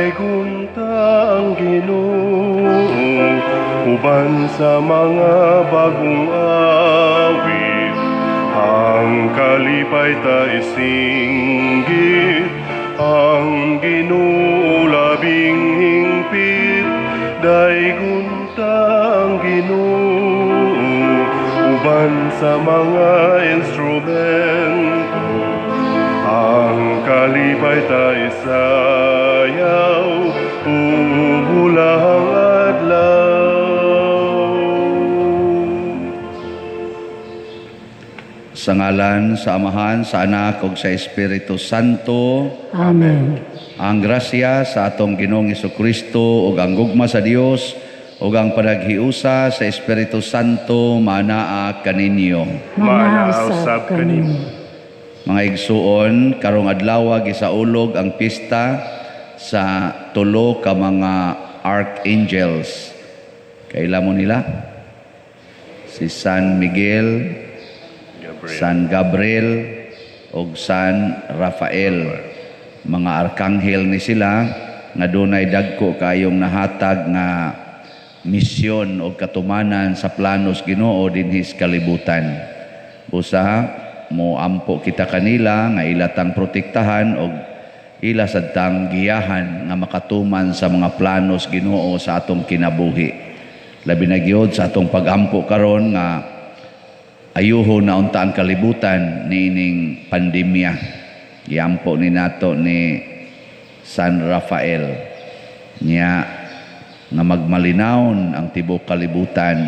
Daygon ta ang Ginoo uban sa mga bagong awit, ang kalipay ta isinggit, ang Ginoo labing hingpit. Daygon ta ang Ginoo uban sa mga instrumento, ang kalipay ta isayaw bulang adlaw. Sa ngalan sa Amahan, sa Anak ug sa Espiritu Santo. Amen. Ang grasya sa atong Ginoong Hesukristo ug ang gugma sa Dios ug ang panaghiusa sa Espiritu Santo maanaa kaninyo. Maanaa usab kanimo. Mga igsuon, karong adlaw gisaulog ang pista sa tulo ka mga archangels. Kaila mo nila? Si San Miguel, Gabriel, San Gabriel ug San Rafael. Mga arkanghel ni sila nga dunay dagko kayong nahatag nga misyon o katumanan sa planos Ginoo dinhi sa kalibutan. Busa mo ampo kita kanila nga ila tang protektahan og ila sad tang giyahan nga makatuman sa mga planos Ginoo sa atong kinabuhi. Labi na gyud sa atong pagampo karon nga ayuho na unta ang kalibutan niining pandemya. Giampo ni nato ni San Rafael nya nga magmalinawon ang tibuok kalibutan.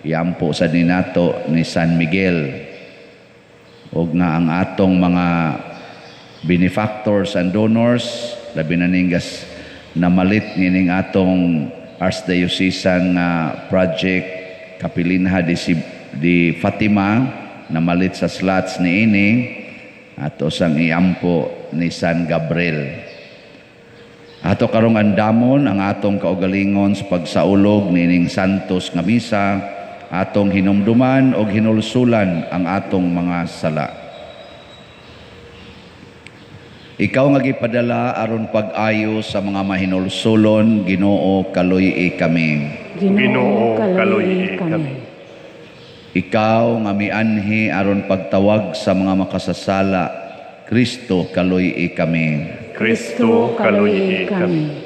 Iampo sad ni nato ni San Miguel og nga ang atong mga benefactors and donors, labi na ning gas namalit nining atong Archdiocesan nga project Kapilinha di Fatima, namalit sa slots niini ato sang iampo ni San Gabriel. Ato karong andamon ang atong kaugalingon sa pagsaulog niining santos nga misa, atong hinumduman og hinulsulan ang atong mga sala. Ikaw nga gipadala aron pag-ayo sa mga mahinulsulon, Ginoo, kaluy-i kami. Ginoo, kaluy-i kami. Ikaw nga mianhi aron pagtawag sa mga makasasala, Kristo, kaluy-i kami. Kristo, kaluy-i kami.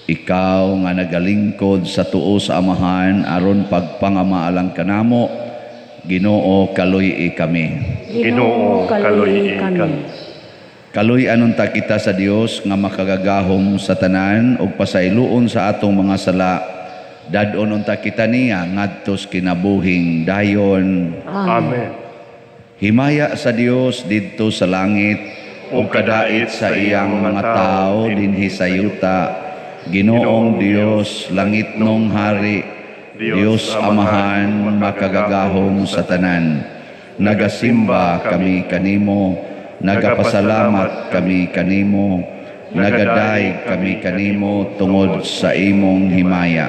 Ikaw nga nagalingkod sa tuo sa Amahan aron pagpangamaalang kanamo, Ginoo, kaluy-i kami. Ginoo, kaluy-i kami. Kaluy-an unta kita sa Dios nga makagagahom sa tanan ug pasayloon sa atong mga sala. Dad-on unta kita niya ngadtos kinabuhing dayon. Amen. Himaya sa Dios didto sa langit ug kadait sa iyang mga tao dinhi sa yuta. Ginoong Dios, langitnong hari, Dios Amahan makagagahom sa tanan. Nagasimba kami kanimo, nagapasalamat kami kanimo, nagadaig kami kanimo tungod sa imong himaya.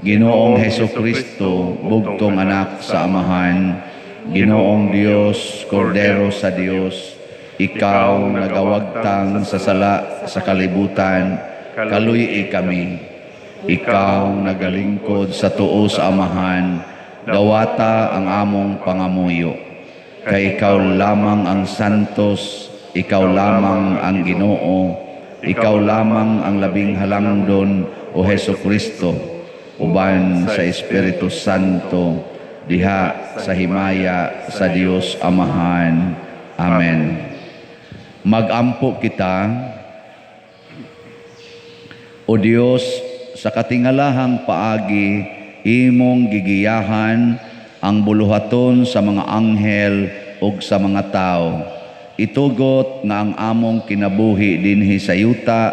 Ginoong Hesukristo, bugtong anak sa Amahan, Ginoong Dios, Kordero sa Dios, ikaw nagawagtang sa sala sa kalibutan, kaluy-i kami. Ikaw nagalingkod sa tuo sa Amahan, dawata ang among pangamuyo. Kay ikaw lamang ang santos, ikaw lamang ang Ginoo, ikaw lamang ang labing halangdon, o Hesukristo, uban sa Espiritu Santo, diha sa himaya sa Dios Amahan. Amen. Magampo kita, O Dios, sa katingalahang paagi, imong gigiyahan ang buluhaton sa mga anghel ug sa mga tao. Itugot nga ang among kinabuhi dinhi sa yuta,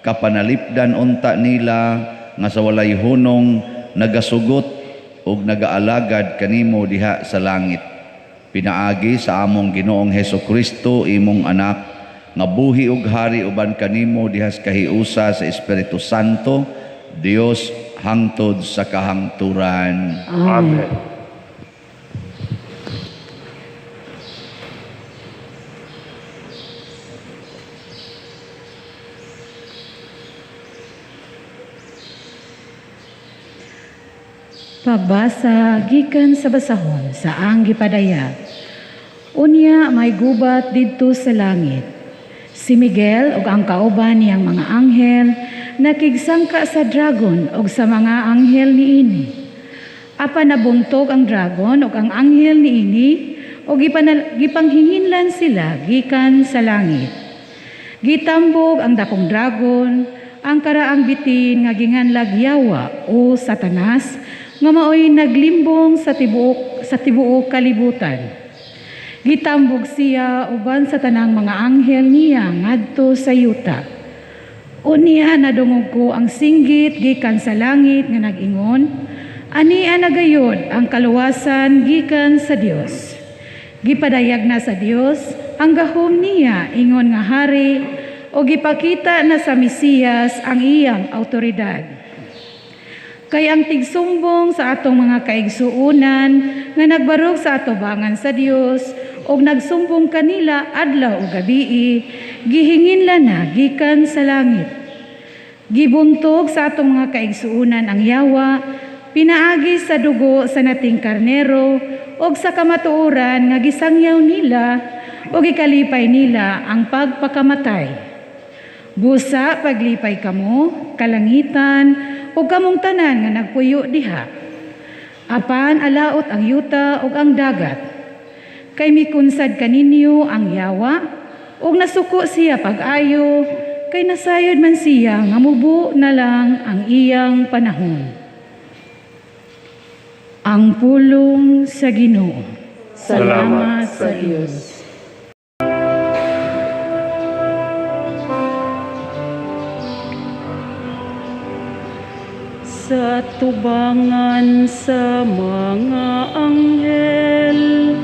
kapanalipdan unta nila nga sa walay hunong nagasugot ug nagaalagad kanimo diha sa langit. Pinaagi sa among Ginoong Hesukristo, imong anak, nga buhi ug hari uban kanimo diha sa kahiusa sa Espiritu Santo, Dios hangtod sa kahangturan. Amen. Pagbasa gikan sa basahon sa ang gipadayag. Unya may gubat didto sa langit. Si Miguel ug ang kauban niyang mga anghel nakigsangka sa dragon ug sa mga anghel niini. Apan nabuntog ang dragon ug ang anghel niini ug gipanghinginlan sila gikan sa langit. Gitambog ang dakong dragon, ang karaang bitin nga ginganlag Yawa o Satanas, nga maoy naglimbong sa tibuok kalibutan. Gitambog siya uban sa tanang mga anghel niya ngadto sa yuta. Unya nadungog ko ang singgit gikan sa langit nga nag-ingon, "Ania na gayud ang kaluwasan gikan sa Dios. Gipadayag na sa Dios ang gahom niya ingon nga hari o gipakita na sa Mesiyas ang iyang awtoridad. Kay ang tigsumbong sa atong mga kaigsuonan nga nagbarog sa atubangan sa Dios ug nagsumbong kanila adlaw ug gabii, gihinginlan na gikan sa langit. Gibuntog sa atong mga kaigsuonan ang Yawa pinaagi sa dugo sa Nating Karnero ug sa kamatuoran nga gisangyaw nila ug gikalipay nila ang pagpakamatay. Busa paglipay kamo, kalangitan, ug kamong tanan nga nagpuyo diha. Apan alaot ang yuta ug ang dagat. Kay mikunsad kaninyo ang Yawa, ug nasuko siya pag-ayo, kay nasayod man siya nga mubo na lang ang iyang panahon." Ang pulong sa Ginoo. Salamat sa Dios. Sa tubangan sa mga anghel,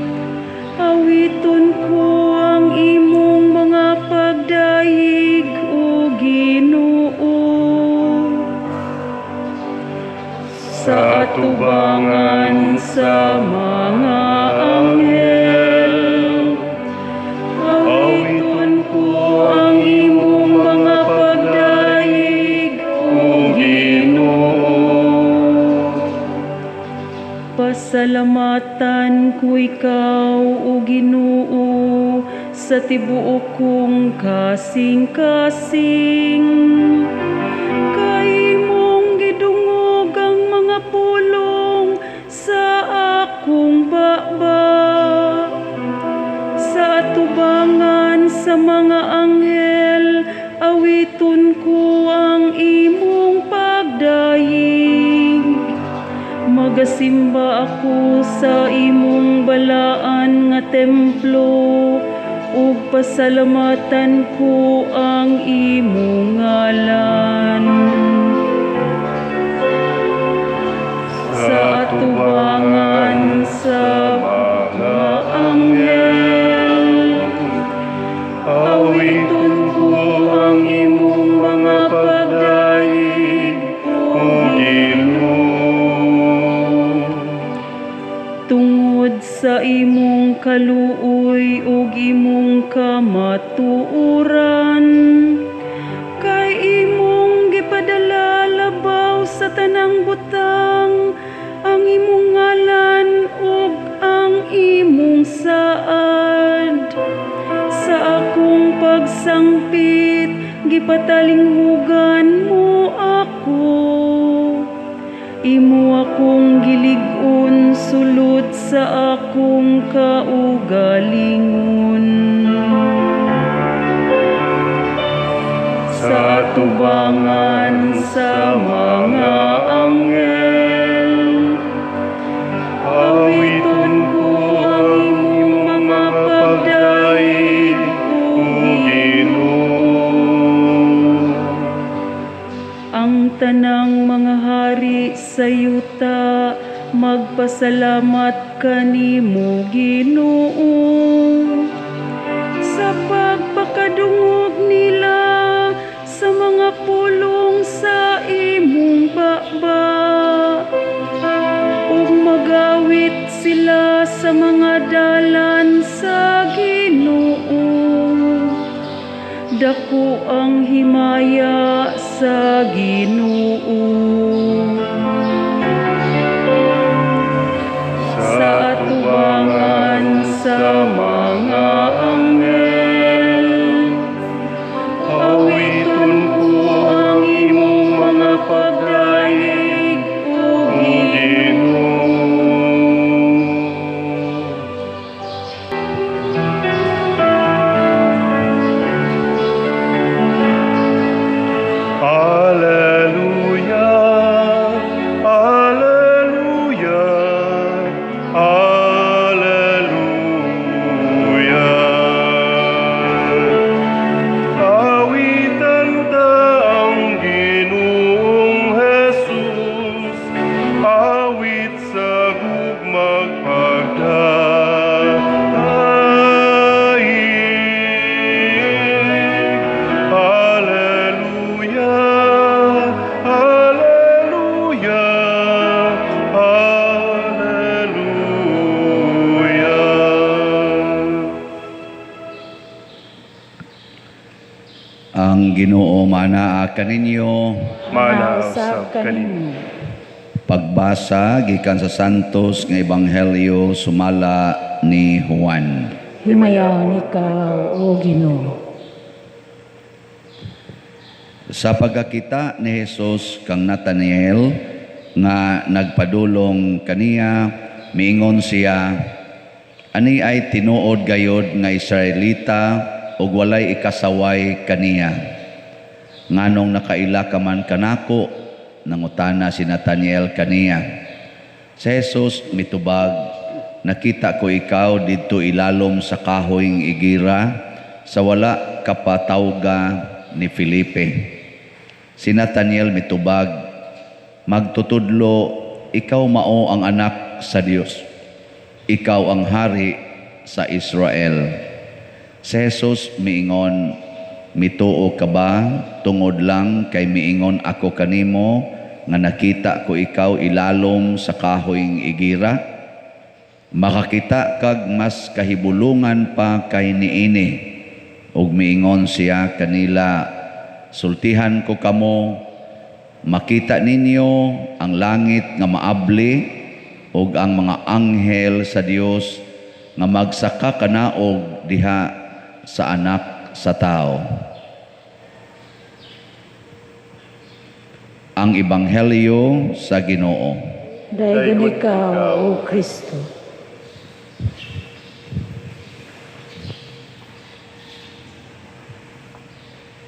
awiton ko ang imong mga pagdayeg, O Ginoo. Sa tubangan sa mga anghel, awiton ko ang imong mga pagdayeg, O Ginoo. Pasalamatan ko ikaw, O Ginoo, sa tibuok kong kasing-kasing. Kay imong gidungog ang mga pulong sa akong baba. Sa atubangan sa mga anghel, awiton ko ang imong pagdayeg. Magasimba ako sa imong balaan nga templo, ug pasalamatan ko ang imong ngalan. Sa atubangan sa mga anghel, awiton ko ang imong mga pagdayeg, O Ginoo. Tungod sa imong kaluoy ug imong kamatuoran, kay imong gipadala labaw sa tanang butang ang imong ngalan ug ang imong saad. Sa akong pagsangpit, gipatalinghugan mo ako. Imo akong gilig-on sulod sa akong kaugalingon. Sa tubangan sa mga anghel, awiton ko ang imong mga pagdayeg, O Ginoo. Ang tanang mga hari sa yuta magpasalamat kanimo, Ginoo, sa pagpakadungog nila sa mga pulong sa imong baba, ug magawit sila sa mga dalan sa Ginoo. Dako ang himaya sa Ginoo. Alleluia, Alleluia, Alleluia. Awitan ta ang Ginoong Jesus, awit sa gugmag pagdaig. Alleluia, Alleluia, Alleluia. Ang Ginoo manaa kaninyo. Manausab kaninyo. Pagbasa gikan sa Santos nga Ebanghelyo sumala ni Juan. Himayaon ikaw, O Ginoo. Sa pagkakita ni Jesus kang Nathaniel nga nagpadulong kaniya, miingon siya, "Ani ay tinuod gayod nga Israelita ug walay ikasaway kaniya. Nganong nakaila ka man kanako?" nangutana si Nathaniel kaniya. Si Jesus mitubag, "Nakita ko ikaw didto ilalom sa kahoyng igira sa wala kapatawga ni Felipe." Si Nathaniel mitubag, "Magtutudlo, ikaw mao ang anak sa Dios. Ikaw ang hari sa Israel." Si Jesus miingon, "Mituo ka ba tungod lang kay miingon ako kanimo nga nakita ko ikaw ilalom sa kahoyng igira? Makakita kag mas kahibulungan pa kay niini." Ug miingon siya kanila, "Sultihan ko kamo, makita ninyo ang langit nga maabli ug ang mga anghel sa Dios nga magsaka kanaog diha sa anak sa tao." Ang Ebanghelyo sa Ginoo. Daygon ikaw, O Kristo.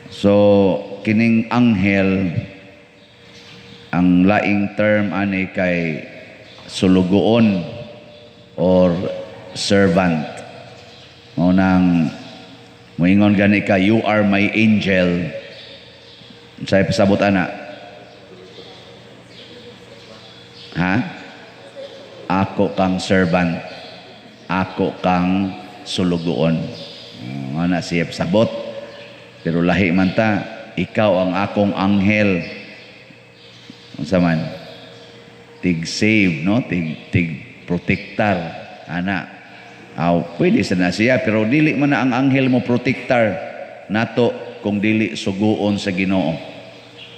So, kining anghel, ang laing term ani kay sulugoon or servant. Mao nang moingon gani ka, "You are my angel." Unsay pasabot ana? Ha? Ako kang servant. Ako kang sulugoon. Mao na siya pasabot. Pero lahi man ta, ikaw ang akong anghel. Unsa man? Tig save, no? Tig protektar ana. Aw, pwede sa na siya, pero dili man na ang anghel mo protektar nato kung dili suguon sa Ginoo.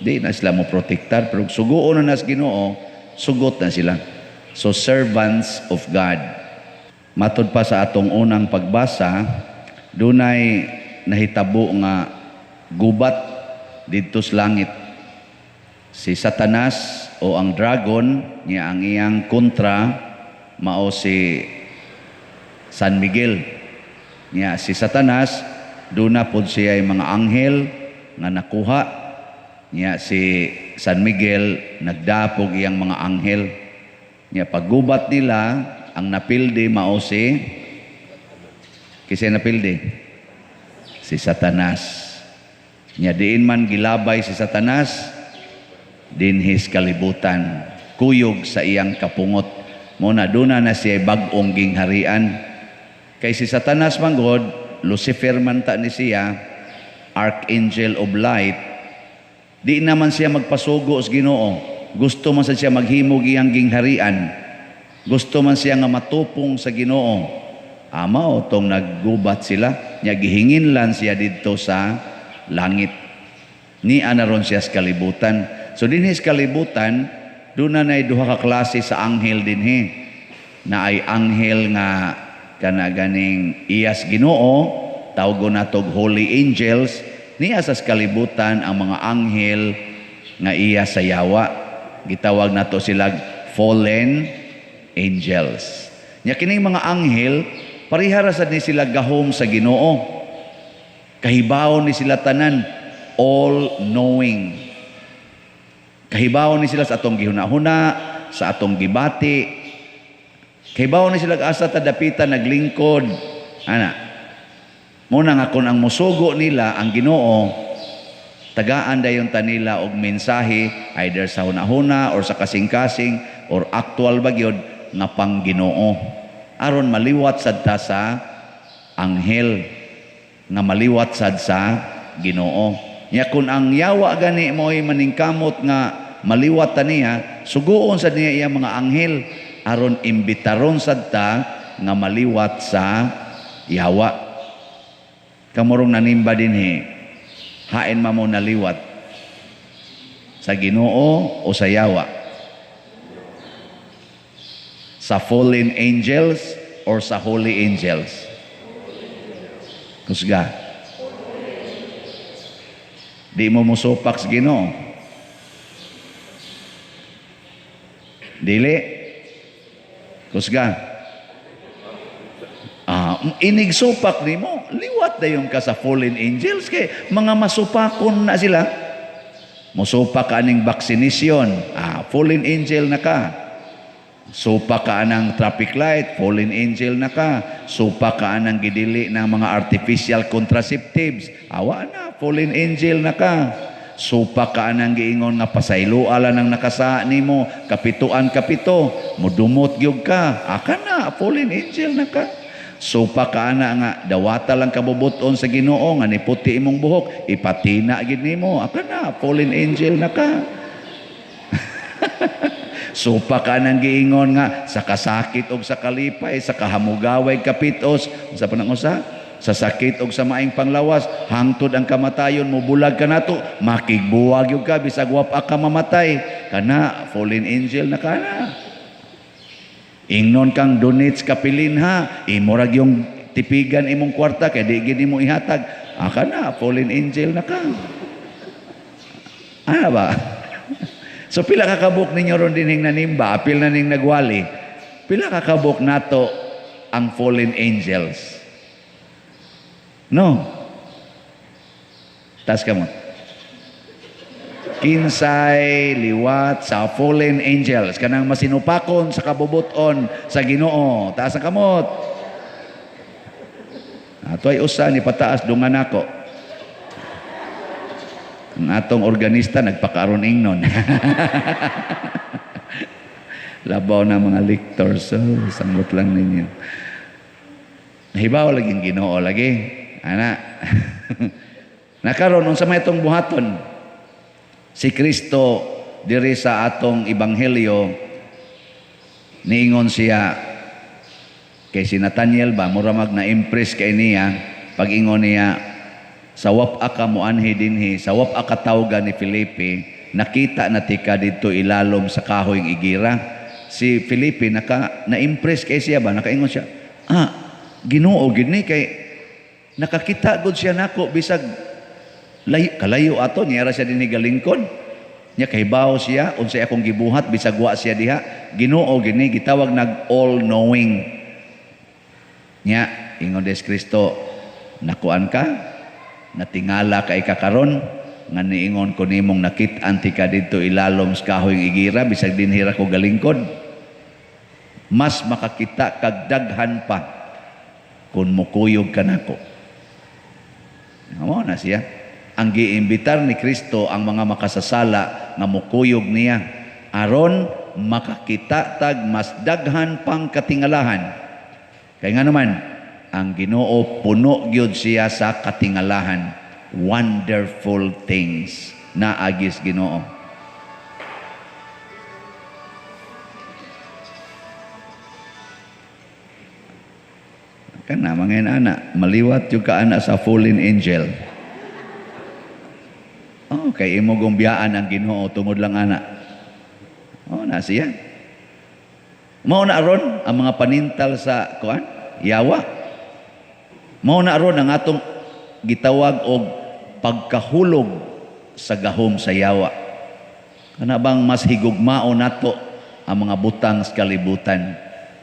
Di na sila mo protektar, pero suguon na sa Ginoo, sugot na sila. So servants of God. Matod pa sa atong unang pagbasa, dunay nahitabo nga gubat didto sa langit. Si Satanas o ang dragon niya, ang iyang kontra mao si San Miguel. Niya si Satanas duna pod siya mga anghel nga nakuha. Niya si San Miguel nagdapog iyang mga anghel. Niya paggubat nila, ang napildi mao si kisay napildi? Si Satanas. Niya diin man gilabay si Satanas dinhis kalibutan, kuyog sa iyang kapungot. Mo na duna na siya bag-ong gingharian. Kay si Satanas manggod, Lucifer man ta ni siya, Archangel of Light, di naman siya magpasugo sa Ginoo. Gusto man sa siya maghimog iyang gingharian. Gusto man siya nga matupong sa Ginoo. Ama o tong naggubat sila, nya gihingin lang siya didto sa langit. Ni anaron siya sa kalibutan. So dinhi sa kalibutan, doon na duha ka klase sa anghel dinhi. Na ay anghel nga kana ganing iyas Ginoo, tawgon natog holy angels, niya sa kalibutan ang mga anghel nga iya sa yawa. Gitawag nato sila fallen angels. Nya kining mga anghel, parehara sad ni sila gahom sa Ginoo. Kahibaw ni sila tanan, all knowing. Kahibaw ni sila sa atong gihuna-huna, sa atong gibati. Kahibaw ni sila asa ta dapita naglingkod. Ana. Muna nga kung ang musugo nila ang Ginoo, tagaan dayon ta nila og mensahe either sa huna-huna or sa kasing-kasing or actual ba gyud nga pang Ginoo. Aron maliwat sad ta sa anghel, nga maliwat sad sa Ginoo. Nya kun ang yawa gani mo'y maningkamot nga maliwat ta niya, suguon sad niya iya mga anghel aron imbitaron sad ta nga maliwat sa yawa. Kamurong nanimba dinhi, hain ma mo naliwat sa Ginoo o sa yawa? Sa fallen angels or sa holy angels? Kusga. Di mo musupak sa Ginoo. Dili. Kusga. Inig supak nimo, liwat dayon ka sa fallen angels kay mga masupakon na sila. Musupak ka aning vaccination, fallen angel na ka. Supak ka anang traffic light, fallen angel na ka. Supak ka anang gidili ng mga artificial contraceptives, awa na, fallen angel na ka. Supak ka anang giingon nga pasayloa lang ang nakasa nimo, kapituan kapito, mudumot gyud ka, aka na, fallen angel na ka. Supak ka ana nga dawata lang kabubuton sa Ginoo nga niputi imong buhok, ipatina gid nimo, aka na, fallen angel na ka. Supak ka nang giingon nga sa kasakit og sa kalipay, sa kahamugaway kapitos, sa panangusa, sa sakit og sa maing panglawas, hangtod ang kamatayon mobulag ka nato, makigbuwag gyud ka bisag wa pa ka mamatay, kana fallen angel na kana. Ingnon kang donates kapilin ha, imo ra gyung tipigan imong kwarta kay di gid nimo ihatag, aka na fallen angel na ka. Ana ba? So pila ka kabuk ninyo ron dinhing nanimba, apil na ning nagwali. Pila ka kabuk nato ang fallen angels? No. Tas kamot. Kinsay liwat sa fallen angels, kanang masinupakon sa kabubuton sa Ginoo. Taas ang kamot. Ato ay usa ni pataas dungan nako. Ang atong organista nagpakaron ingnon. Labaw na mga lectors, so samot lang ninyo. Nahibaw lagi ang Ginoo lagi. Ana. Nakaron unsa may itong buhaton? Si Kristo diri sa atong ebanghelyo niingon siya kay si Nathaniel ba mura mag na-impress kay niya pag-ingon niya sa wap-a ka moanhi dinhi, sa wap-a ka tawga ni Felipe, nakita na tika didto ilalom sa kahoy ng igira. Si Felipe na-impress kay siya ba, nakaingon siya, Ginoo gid ni kay nakakita gud siya nako bisag layo, kalayo ato niya ra siya dinhi galingkod. Nya kahibaw siya unsay akong gibuhat bisag wa siya diha. Ginoo gid ni gitawag nag all knowing. Nya ingon des Kristo, nakuan ka, natingala kay kakaron nga niingon ko nimong nakit-an ti ka didto ilalom sa kahoy igira bisag dinhi ra ko galingkod. Mas makakita kag daghan pa kun mukuyog ka nako. Mao na siya. Ang giimbitar ni Kristo ang mga makasasala nga mukuyog niya aron makakita tag mas daghan pang katingalahan. Kay nga naman ang Ginoo puno gyud siya sa katingalahan. Wonderful things na agis Ginoo. Kana mga inana, maliwat yung kaana sa fallen angel. Oh, kay imo gumbiyaan ang Ginoo tungod lang ana. Oh, na siya. Mao na aron ang mga panintal sa kuan, yawa. Mao na aron ang atong gitawag og pagkahulog sa gahom sa yawa. Kana bang mas higugmao nato ang mga butang sa kalibutan?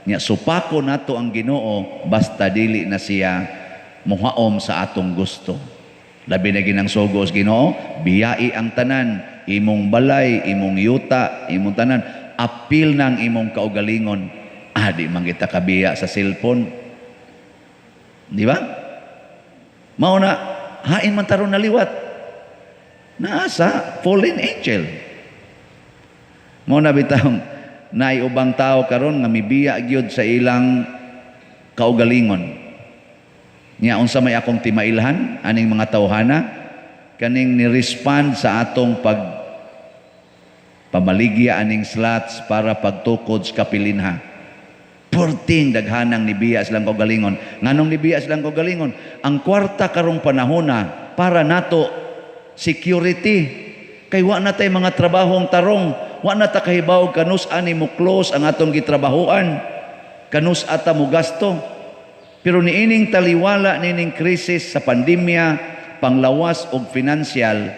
Nya supako nato ang Ginoo basta dili na siya muhaom sa atong gusto. Labi na ginang sugo sa Ginoo, biyai ang tanan, Imong balay, imong yuta, imong tanan, apil ng imong kaugalingon. Ah, di man kita kabiya sa cellphone. Di ba? Mao na, hain man taron naliwat. Naa sa fallen angel. Mao na bitawng naay ubang tao karon nga mibiya gyud sa ilang kaugalingon. Nya unsa may akong timailhan aning mga tawhana kaning ni-respond sa atong pag pamaligya aning slots para pagtukod sa kapilinha. Perting daghanang nibiya silang kaugalingon. Nganong nibiya silang kaugalingon? Ang kwarta karong panahona para nato security. Kay wa na tay mga trabahong tarong, wa na ta kahibaw kanus ani mo close ang atong gitrabahoan, kanus ata mo gasto. Pero niining taliwala nining krisis sa pandemya, panglawas og financial,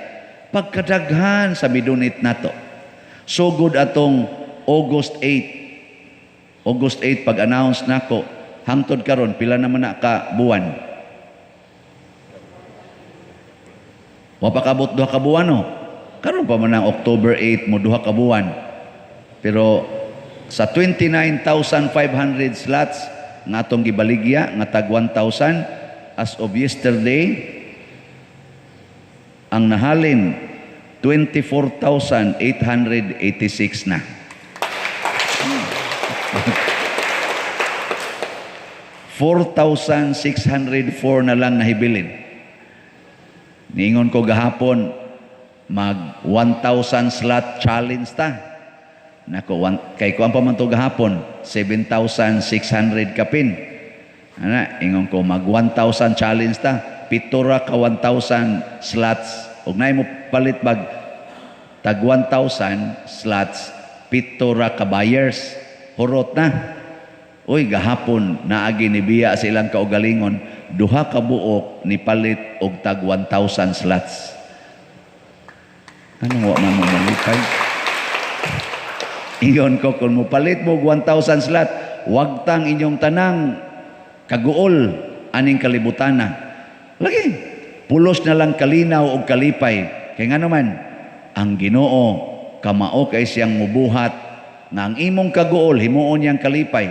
pagkadaghan sa midunit nato. Sugod atong August 8. August 8 pag-announce nako, hangtod karon pila naman na ka buwan? Wa pa kabot 2 ka buwan, no? Karon pa man ang October 8 mo 2 ka buwan. Pero sa 29,500 slots nga atong gibaligya nga tag 1,000 as of yesterday, ang nahalin 24,886 na. 4,604 na lang nahibilin. Niingon ko gahapon, mag 1,000 slot challenge ta. Nako, kay kuan pa man to gahapon, 7,600 kapin. Ana, ingon ko mag 1,000 challenge ta, pito ra ka 1,000 slots. Ug naay mo palit bag tag 1,000 slots, pito ra ka buyers. Hurot na. Uy, gahapon naagi ni biya sa ilang kaugalingon, duha ka buok ni palit og tag 1,000 slots. Anong wa man mo malipay? Ingon ko, kung mopalit mo og 1,000 slot, wagtang inyong tanang kaguol aning kalibutana. Lagi, pulos na lang kalinaw og kalipay. Kay nga naman, ang Ginoo kamao kay siyang mubuhat nga ang imong kaguol himuon niyang kalipay.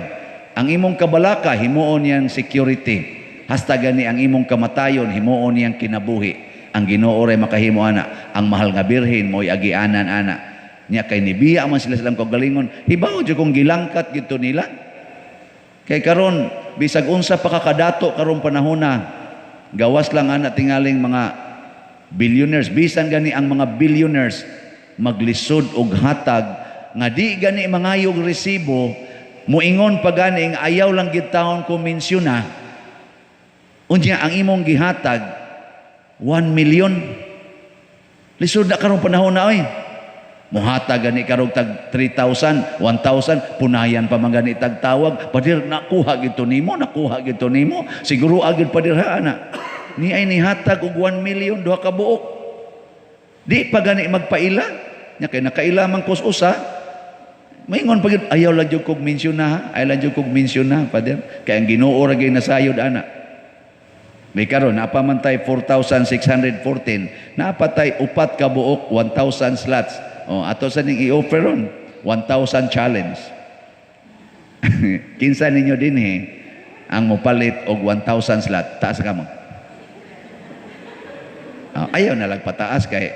Ang imong kabalaka himuon niyang security. Hasta gani ang imong kamatayon himuon niyang kinabuhi. Ang Ginoo ray makahimo ana. Ang mahal nga birhen mo'y agianan ana. Nya kay nibiya man sila silang kaugalingon, hibaw jud kung gilangkat gito nila. Kay karon bisag unsa pa kakadato karong panahona, gawas lang ana tingaling mga billionaires, bisan gani ang mga billionaires maglisod og hatag nga di gani mangayog resibo, muingon pa gani nga ayaw lang gid taon ko mensyona. Unya ang imong gihatag 1 million. Lisod na karong panahon na oy. Muhatag gani karong tag 3,000, 1,000, punayan pa man gani tag tawag, padir nakuha gito nimo, nakuha gito nimo, siguro agad padir ha ana. Ni ay nihatag og 1 million duha ka buok. Di pa gani magpaila. Nya kay nakaila man kus usa, maingon pa gyud ayaw lang jud kog mention na ha, ayaw lang jud kog mention na padir. Kay ang Ginoo ra gyud nasayod ana. May karon napa man tay 4,614, napa tay upat ka buok 1,000 slots. O ato sa ning i-offer ron 1,000 challenge. Kinsa ninyo dinhi ang mopalit og 1,000 slot? Taas ka mo. Oh, ayaw na lang pataas kay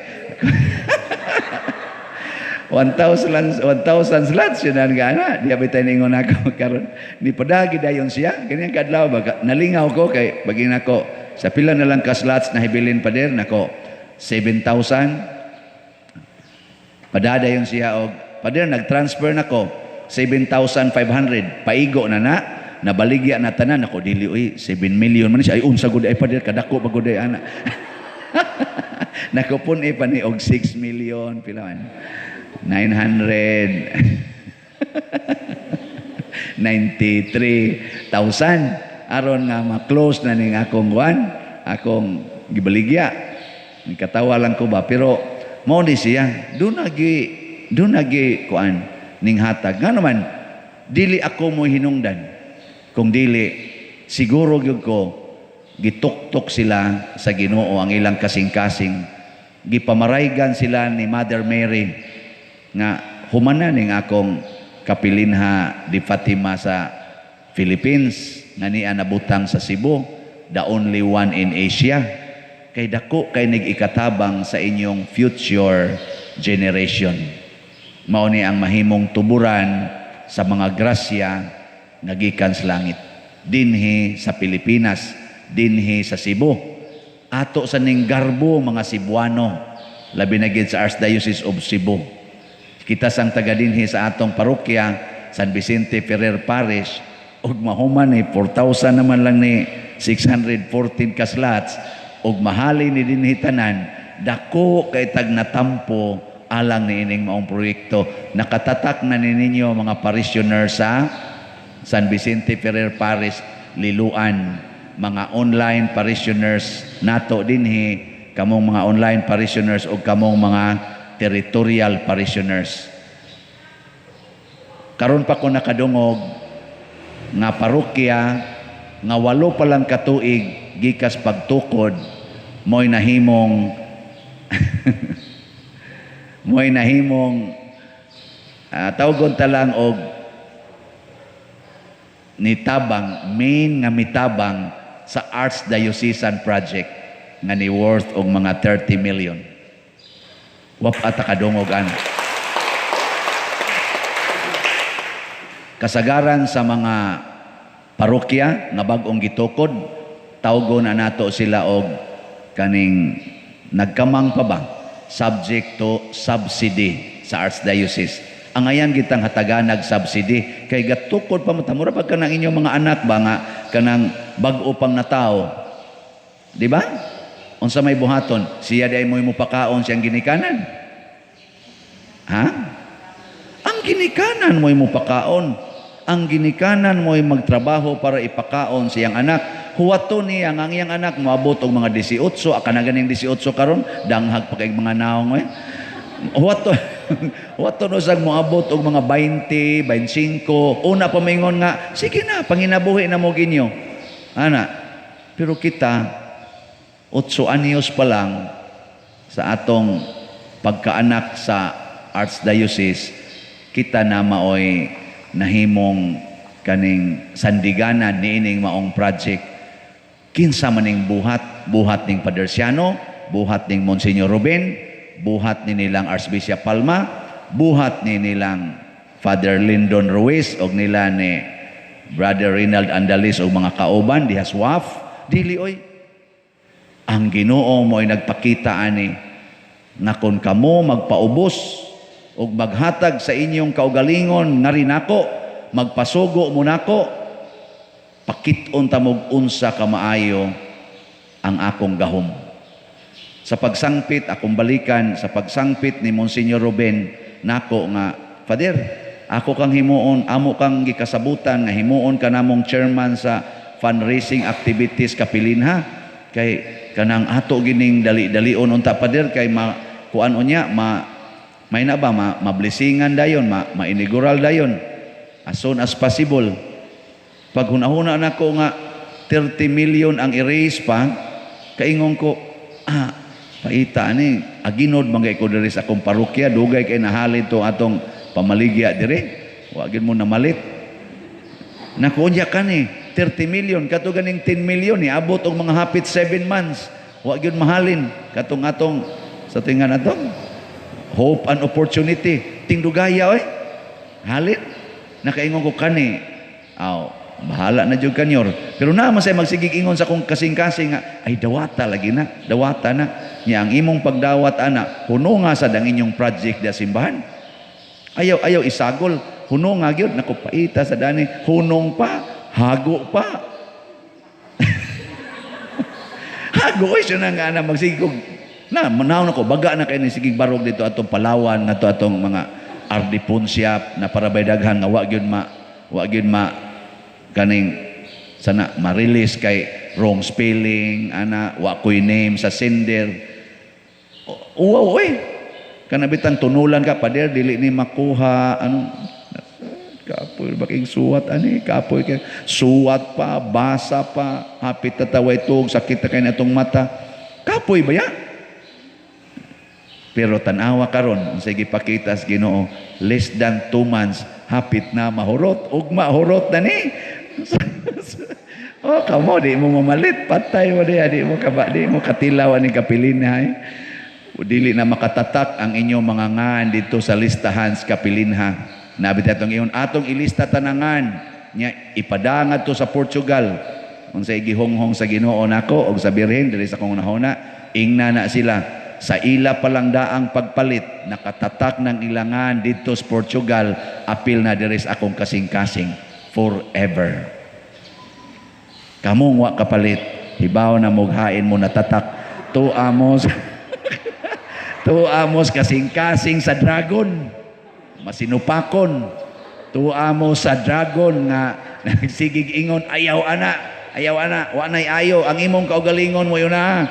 1,000 slots yun ang gana. Di abay tayo ningon ako karon. Ni padagi dayon siya. Ganyan kadlaw ba? Nalingaw ko kay bagin ako sa pila na lang ka slots na hibilin pa der nako 7,000. Padadayon siya og pader nag-transfer nako 7,500. Paigo na na. Nabaligya na tanan nako dili oy 7 million man siya. Ay unsa gud ay pader kadako pa gud ay ana. Nako pun pa ni og 6 million pila man. 993,000 aron nga ma-close na ning akong kuan, akong gibaligya. Nikatawa lang ko ba pero mao ni siya dunagi kuan ning hatag. Nga naman dili ako mo hinungdan kung dili siguro gyud ko gituktok sila sa Ginoo ang ilang kasing-kasing Gipamaraygan sila ni Mother Mary nga humana ning akong Kapilinha di Fatima sa Philippines nga niya nabutang sa Cebu, the only one in Asia, kay dako kay nig ikatabang sa inyong future generation. Mao ni ang mahimong tuburan sa mga grasya nga gikan sa langit dinhi sa Pilipinas, dinhi sa Cebu. Ato sa ning garbo, mga Cebuano, labi na gid sa Archdiocese of Cebu. Kita sang taga dinhi sa atong parokya, San Vicente Ferrer Parish, ug mahuman ni 4,000 naman lang ni 614 ka slots ug mahali ni dinhi tanan, dako kay tag natampo alang ni ining maong proyekto. Nakatatak na ni ninyo mga parishioner sa San Vicente Ferrer Parish Liloan, mga online parishioners nato dinhi, kamong mga online parishioners ug kamong mga territorial parishioners. Karon pa ko nakadungog nga parokya nga 8 pa lang katuig gikas pagtukod mo'y nahimong tawgon ta lang og nitabang, main nga mitabang sa Archdiocesan project nga ni worth og mga 30 million. Wa pa ta kadungog ana. Kasagaran sa mga parokya nga bag-ong gitukod, tawgon na nato sila og kaning nagkamang pa ba, subject to subsidy sa Archdiocese. Ang ayan gitang hatagan nag-subsidy kay gatukod pa mo, mura pag kanang inyong mga anak ba nga kanang bag-o pang natao, di ba? Unsa may buhaton, siya di ay mo'y mupakaon siyang ginikanan. Ha? Ang ginikanan mo'y mupakaon. Ang ginikanan mo'y magtrabaho para ipakaon siyang anak. Huwato niya ang iyang anak moabot og mga 18, aka na ganing 18 karon, danghag pa kay mga naong eh. Huwato, huwato no sang moabot og mga 20, 25, una pa maingon nga, sige na, panginabuhi na mo ginyo. Ana, pero kita, 8 anyos pa lang sa atong pagkaanak sa Archdiocese, kita na maoy nahimong kaning sandiganan niining maong project. Kinsa maning buhat? Buhat ning Father Siano, buhat ning Monsignor Ruben, buhat ni nilang Archbishop Palma, buhat ni nilang Father Lyndon Ruiz og nila ni Brother Rinald Andalis og mga kauban diha sa WAF. Dili oy. Ang Ginoo mo'y nagpakita ani nga kon kamo magpaubos og maghatag sa inyong kaugalingon nga rinako, magpasugo mo nako, pakit-on ta mog unsa ka maayo ang akong gahom. Sa pagsangpit, akong balikan, sa pagsangpit ni Monsignor Ruben, nako nga, Father, ako kang himuon, amo kang gikasabutan nga himuon ka namong chairman sa fundraising activities Kapilinha. Kay kanang ato gining dali-dalion unta, Father, kay ma kuan unya, ma may na ba, ma, mablesingan dayon, ma, mainigural dayon as soon as possible. Pag hunahuna nako nga 30 million ang i-raise pa, kaingon ko, paita ani, aginod man kay ko diri sa akong parokya, dugay kay nahalin to atong pamaligya diri, wa gyud mo namalit. Naku, unya kani 30 million, kato ganing 10 million niabot og mga hapit 7 months, wa gyud mahalin katong atong sa tingan atong hope and opportunity, tingdugaya oy. Halin nakaingon ko kani, aw bahala na jud kanyor. Pero naa man say magsigig ingon sa akong kasing-kasing nga, ay dawata lagi na, dawata na. Nya ang imong pagdawat ana, huno nga sad ang inyong project da simbahan. Ayaw, ayaw isagol, huno nga gyud, naku paita sa dani, hunong pa, hago pa. Hago oy siya na nga ana magsigig og na manaw nako baga na kay ni sigig barog dito atong Palawan ngadto atong mga RD Ponsiap na para bay daghan nga wa gyud ma kaning sana ma-release kay wrong spelling ana, wa koy name sa sender. Uwaw oy, kana bitang tunulan ka, pader, dili ni makuha ano, kapoy baking suwat ani, kapoy kay suwat pa, basa pa, hapit tataway tug, sakit na kay natong mata, kapoy ba ya? Pero tan-awa karon, unsay gipakita sa Ginoo, less than 2 months, hapit na mahurot, ugma hurot na ni. Oh, kamo di mo mamalit, patay mo diha, di mo kaba, di mo katilaw ani kapilinha. Eh. Dili na makatatak ang inyong mga ngan dito sa listahan sa kapilinha. Nabi atong iyon atong ilista tanangan nya ipadangat to sa Portugal. Unsay gihonghong sa Ginoo nako og sa Birhen diri sa akong nahona, ingna na sila sa ila palang daang pagpalit, nakatatak ng ilangan dito sa Portugal, apil na diri sa akong kasing-kasing forever. Kamong wa kapalit, hibaw na mughain mo natatak tuamos kasing-kasing sa dragon, masinupakon. Tuamo sa dragon nga nagsigig ingon, "Ayaw ana, ayaw ana, wa nay ayo ang imong kaugalingon mo yun na."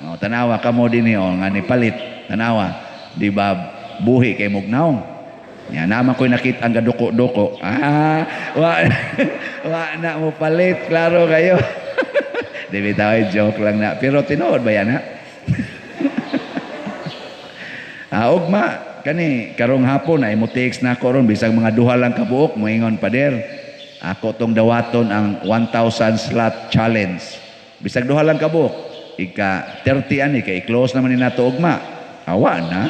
Oh, tanawa kamo dinhi oh, nga nipalit, tanawa, di ba buhi kay mugnaw? Ya naman ko'y nakita ang gaduko-duko. Ah, wa, wa na mo palit, klaro kayo. Di bitaw, joke lang na. Pero tinuod ba yan ha? Ah, ugma kani karong hapon ay mo text na ako ron bisag mga duha lang kabuok, moingon, "Pader, ako tong dawaton ang 1,000 slot challenge." Bisag duha lang kabuok, ika 30 ani kay i-close naman ni nato ugma. Awa na,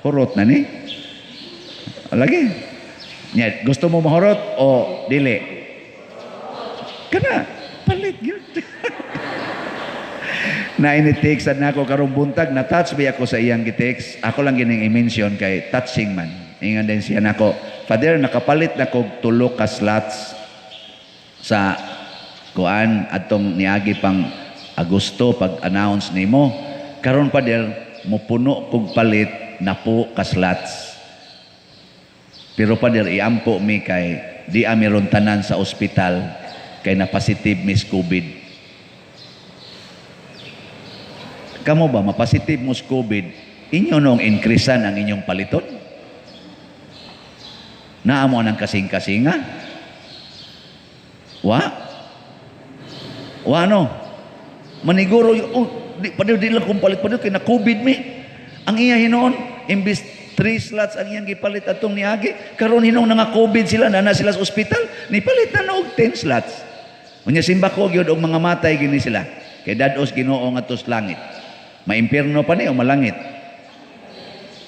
hurot na ni. Lagi. Nya, gusto mo mahurot o dili? Kana, palit gyud. Na ini-text na ako karong buntag, na-touch ba ako sa iyang gi-text. Ako lang gining i-mention kay touching man. Ingon din siya nako, "Father, nakapalit na kog tulo ka slots sa kuan atong niagi pang Agosto pag-announce nimo. Karon, Father, mupuno kog palit na po ka slots. Pero Father, iampo mi kay di ami ron tanan sa ospital kay na positive miss COVID." Kamo ba, mapositive mo sa COVID, inyo nung increasean ang inyong paliton? Naamo ang kasing-kasinga? Wa? Wa no? Maniguro, oh, di, pa di lang kung palit pa kay na COVID mi. Ang iya hinoon, imbis 3 slots ang iyang gipalit atong niagi, karon hinong nga COVID sila, na sila sa ospital, nipalit na og 10 slots. Unya simba ko gyud og mga matay gini sila. Kay dados Ginoo ngadto sa langit. Maimpierno pa ni o malangit?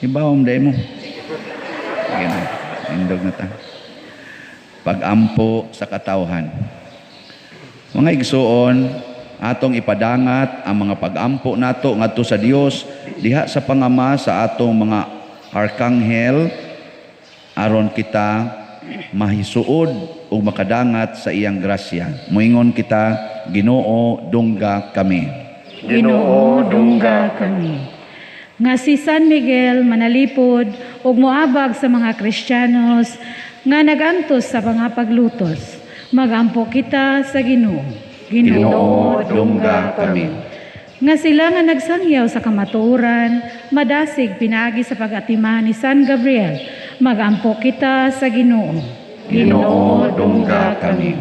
Ibawom day mo. Sige na, indog na ta. Pagampo sa katawhan. Mga igsuon, atong ipadangat ang mga pagampo nato ngadto sa Dios diha sa pangama sa atong mga arkanghel aron kita mahisuod ug makadangat sa iyang grasya. Moingon kita, Ginoo, dungga kami. Ginoo, dungga kami. Nga si San Miguel manalipod ug moabag sa mga Kristiyanos nga nagantos sa mga paglutos. Magampo kita sa Ginoo. Ginoo, dungga kami. Nga sila nga nagsangyaw sa kamatuoran, madasig pinaagi sa pag-atiman ni San Gabriel. Magampo kita sa Ginoo. Ginoo, dungga kami.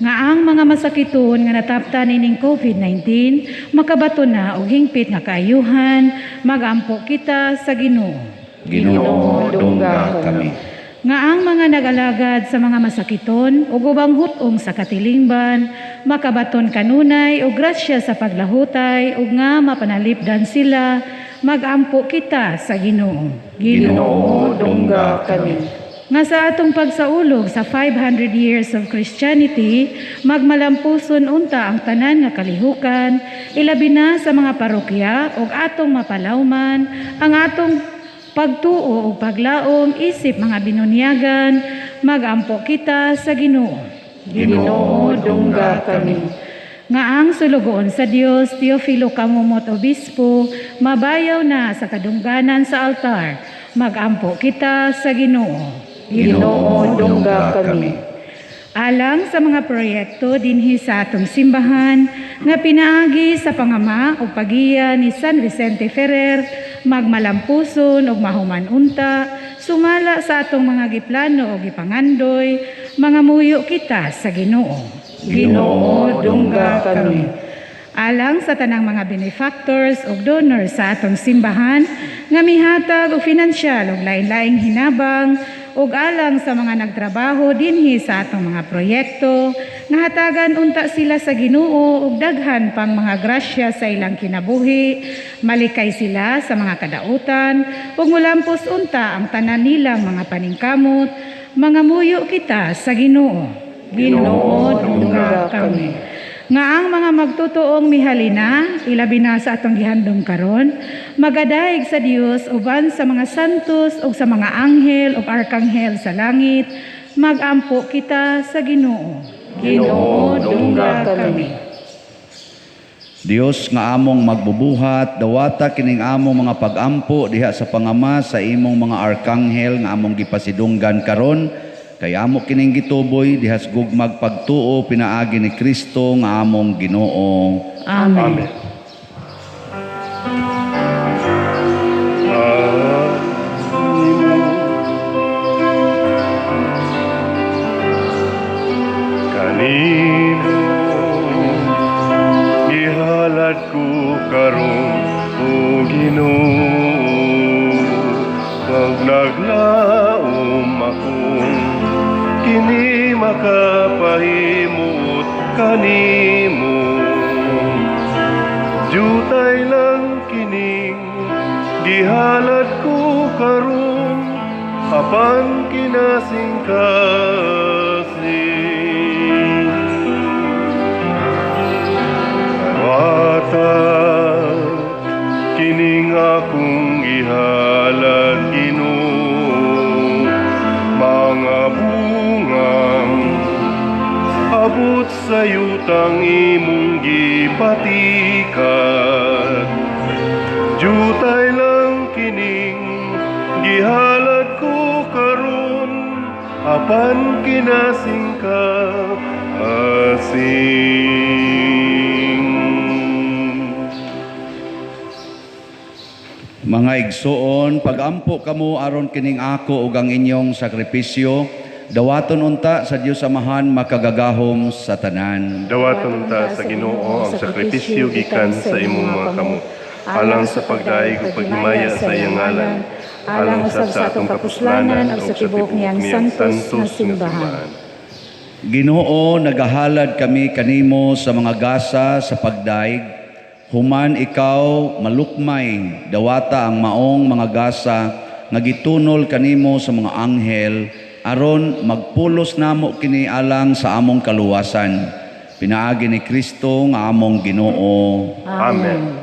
Nga ang mga masakiton nga nataptan ining COVID-19 makabato na og hingpit nga kaayuhan, magampo kita sa Ginoo. Ginoo, dungga kami. Nga ang mga nag-alagad sa mga masakiton ug ubang hut-ong sa katilingban makabaton kanunay og grasya sa paglahutay ug nga mapanalipdan sila, magampo kita sa Ginoo. Ginoo, dungga kami. Nga sa atong pagsaulog sa 500 years of Christianity, magmalampuson unta ang tanan nga kalihukan, ilabi na sa mga parokya ug atong mapalawman ang atong pagtuo ug paglaom isip mga binunyagan, magampo kita sa Ginoo. Ginoo, dungga kami. Nga ang sulugoon sa Dios, Teofilo Camomot Obispo, mabayaw na sa kadungganan sa altar, magampo kita sa Ginoo. Ginoo, dungga kami. Alang sa mga proyekto dinhi sa atong simbahan nga pinaagi sa pangama o pagiya ni San Vicente Ferrer, magmalampuson ug mahuman unta sumala sa atong mga giplano o gipangandoy, mga muyo kita sa Ginoo. Ginoo, dungga kami. Alang sa tanang mga benefactors ug donors sa atong simbahan nga mihatag og finansyal ug lain-laing hinabang, ug alang sa mga nagtrabaho dinhi sa atong mga proyekto, nga hatagan unta sila sa Ginoo og daghan pang mga grasya sa ilang kinabuhi, malikay sila sa mga kadautan ug mulampos unta ang tanan nilang mga paningkamot, mangamuyo kita sa Ginoo. Ginoo, dungga kami. Nga ang mga magtutuong mihalina, ilabi na sa atong gihandom karon, magadayeg sa Dios uban sa mga santos ug sa mga anghel ug arkanghel sa langit, magampo kita sa Ginoo. Ginoo, dungga kami. Dios nga among magbubuhat, dawata kining among mga pagampo diha sa pangama sa imong mga arkanghel nga among gipasidunggan karon, kay amo kining gituboy diha sa gugmag pagtuo pinaagi ni Kristo nga among Ginoo. Amen. Amen. Kanimo gihalad ko karon, o Ginoo, pag naglaom akong kini makapahimot kanimo. Jutay lang kining gihalad ko karon, apan kinasingkasing. Dawata kining akong gihalad, Ginoo, mga bungang abot sa yutang imong gipatikat. Jutay lang kining gihalad ko karon, apan kinasingkasing. Mga igsoon, pagampo kamo aron kining ako ug ang inyong sakripisyo, dawaton unta sa Dios Amahan makagagahom sa tanan. Dawaton ta sa Ginoo ang sakripisyo gikan sa imong mga kamot, alang sa pagdaig ug paghimaya sa iyang ngalan, alang usab sa atong kapuslanan ug sa tibuok niyang santos nga simbahan. Ginoo, nagahalad kami kanimo sa mga gasa sa pagdaig. Human ikaw malukmay, dawata ang maong mga gasa nga gitunol kanimo sa mga anghel, aron magpulos namo kini alang sa among kaluwasan. Pinaagi ni Kristo nga among Ginoo. Amen.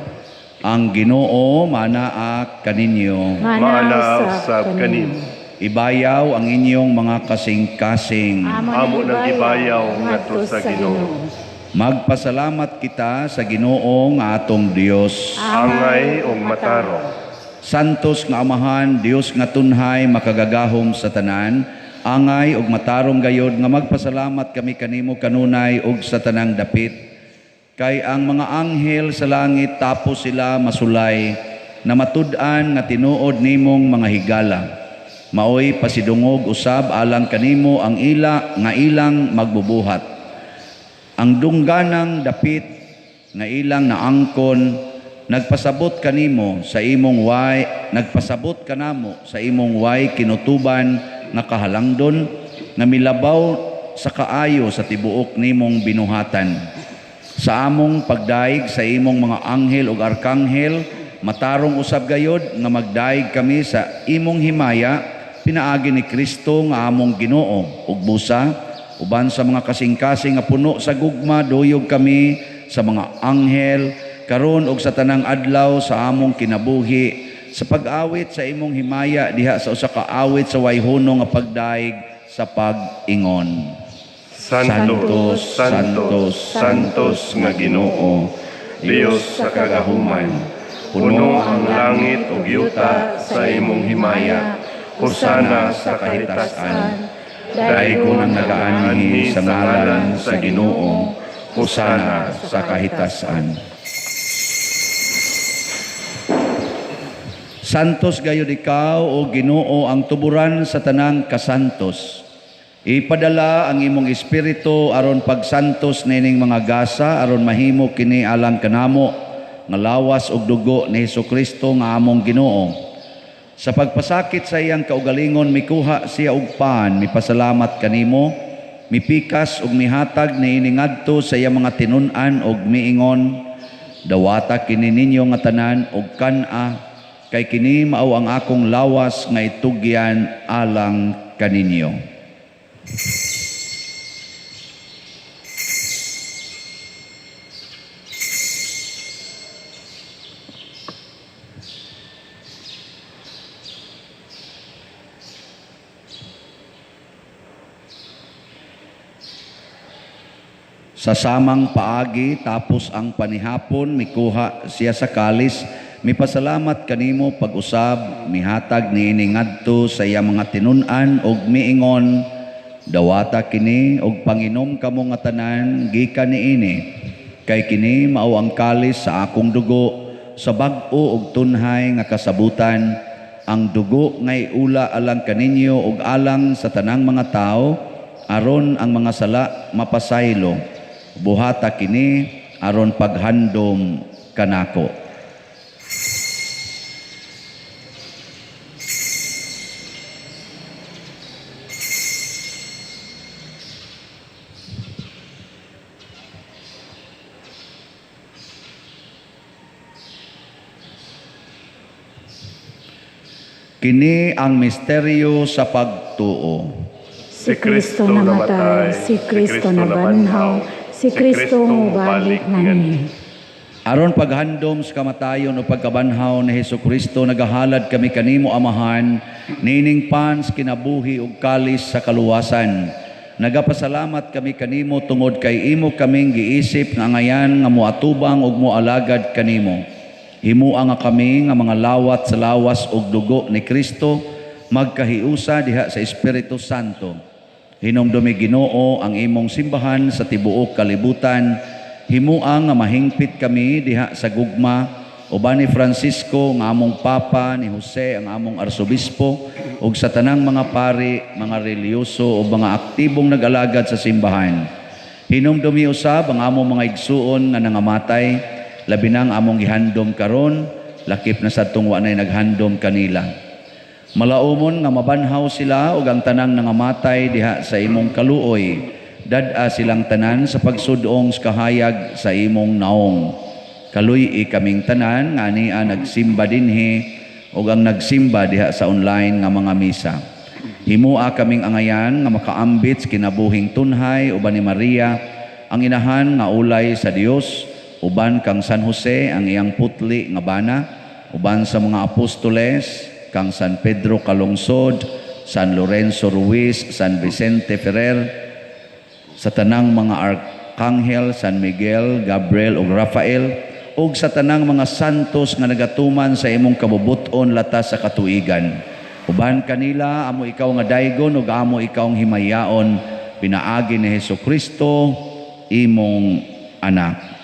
Ang Ginoo manaa kaninyo. Maana usab kanimo. Ibayaw ang inyong mga kasing-kasing. Amo nang ibayaw ngadto sa Ginoo. Magpasalamat kita sa Ginoo nga atong Dios. Angay ug matarong. Santos nga Amahan, Dios nga tunhay makagagahom sa tanan, angay ug matarong gayod nga magpasalamat kami kanimo kanunay ug sa tanang dapit. Kay ang mga anghel sa langit tapos sila masulay na matud-an nga tinuod nimong mga higala. Maoy pasidungog usab alang kanimo ang ila nga ilang magbubuhat. Ang dungganang dapit nga ilang naangkon nagpasabot kanimo sa imong way, nagpasabot kanamo sa imong way kinutuban nga kahalangdon nga milabaw sa kaayo sa tibuok nimong binuhatan. Sa among pagdaig sa imong mga anghel ug arkanghel, matarong usab gayod nga magdaig kami sa imong himaya pinaagi ni Kristo nga among Ginoo. Ug busa uban sa mga kasing-kasing nga puno sa gugma, duyog kami sa mga anghel karon og sa tanang adlaw sa among kinabuhi sa pag-awit sa imong himaya diha sa usa ka awit sa way hunong nga pagdaig sa pag-ingon. Santos, Santos, Santos nga Ginoo, Dios sa kagahuman, puno ang langit ug yuta sa imong himaya. Hosana sa kahitasan. Daigon ang nagaanhi sa ngalan sa Ginoo, hosana sa kahitasan. Santos gayud ikaw, o Ginoo, ang tuburan sa tanang kasantos. Ipadala ang imong espiritu aron pagsantos nining mga gasa aron mahimo kini alang kanamo nga lawas ug dugo ni Hesukristo nga among Ginoo. Sa pagpasakit sa iyang kaugalingon mikuha siya og pan, mipasalamat kanimo, mipikas ug mihatag niini ngadto sa iyang mga tinun-an ug miingon, dawata kini ninyo nga tanan ug kan-a, kay kini mao ang akong lawas nga itugyan alang kaninyo. Sa samang paagi tapos ang panihapon mikuha siya sa kalis, mipasalamat kanimo pag-usab, mihatag niini ngadto sa iyang mga tinun-an ug miingon, dawata kini og panginom kamo nga tanan gikan niini, kay kini mao ang kalis sa akong dugo sa bag-o ug tunhay nga kasabutan, ang dugo nga iula alang kaninyo ug alang sa tanang mga tawo aron ang mga sala mapasaylo. Buhata kini aron paghandom kanako. Kini ang misteryo sa pagtuo. Si Kristo namatay, si Kristo nabanhaw, si Kristo mubalik nganhi. Aron paghandom sa kamatayon o pagkabanhaw ni Hesukristo, nagahalad kami kanimo Amahan, nining pans kinabuhi ug kalis sa kaluwasan. Nagapasalamat kami kanimo tungod kay imo kaming giisip nga angayan nga moatubang ug moalagad kanimo. Himua nga kami nga mga lawat sa lawas ug dugo ni Kristo, magkahiusa diha sa Espiritu Santo. Hinumdumi Ginoo ang imong simbahan sa tibuok kalibutan. Himua nga mahingpit kami diha sa gugma uban ni Francisco nga among Papa, ni Jose ang among Arsobispo, ug sa tanang mga pari, mga relihiyoso ug mga aktibong nag-alagad sa simbahan. Hinumdumi usab ang among mga igsuon nga nangamatay, labi na ang among gihandom karon, lakip na sadtong wa nay naghandom kanila. Malaumon nga mabanhaw sila ug ang tanang nangamatay diha sa imong kaluoy. Dad-a silang tanan sa pagsudong sa kahayag sa imong naong. Kaluy-i kaming tanan nga ania nagsimba dinhi ug ang nagsimba diha sa online nga mga misa. Himua kaming angayan nga makaambit sa kinabuhing tunhay uban ni Maria ang inahan nga ulay sa Dios, uban kang San Jose ang iyang putli nga bana, uban sa mga apostoles kang San Pedro Calungsod, San Lorenzo Ruiz, San Vicente Ferrer, sa tanang mga arkanghel, San Miguel, Gabriel ug Rafael, ug sa tanang mga santos nga nagatuman sa imong kabubut-on latas sa katuigan. Uban kanila amo ikaw nga daygon ug amo ikaw ang himayaon, pinaagi ni Hesukristo imong anak.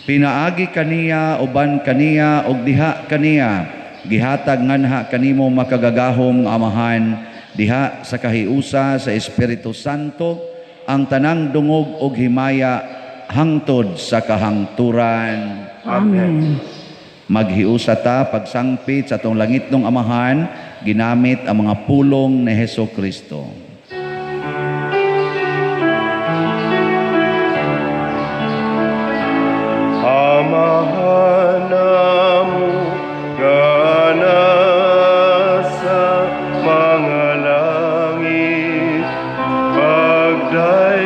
Pinaagi kaniya, uban kaniya, ug diha kaniya, gihatag nganha kanimo makagagahom nga Amahan, diha sa kahiusa sa Espiritu Santo, ang tanang dungog og himaya hangtod sa kahangturan. Amen. Maghiusa ta pagsangpit sa atong langitnong Amahan, ginamit ang mga pulong ni Hesukristo. Amahan namo nga nasa mga langit, pagdaygon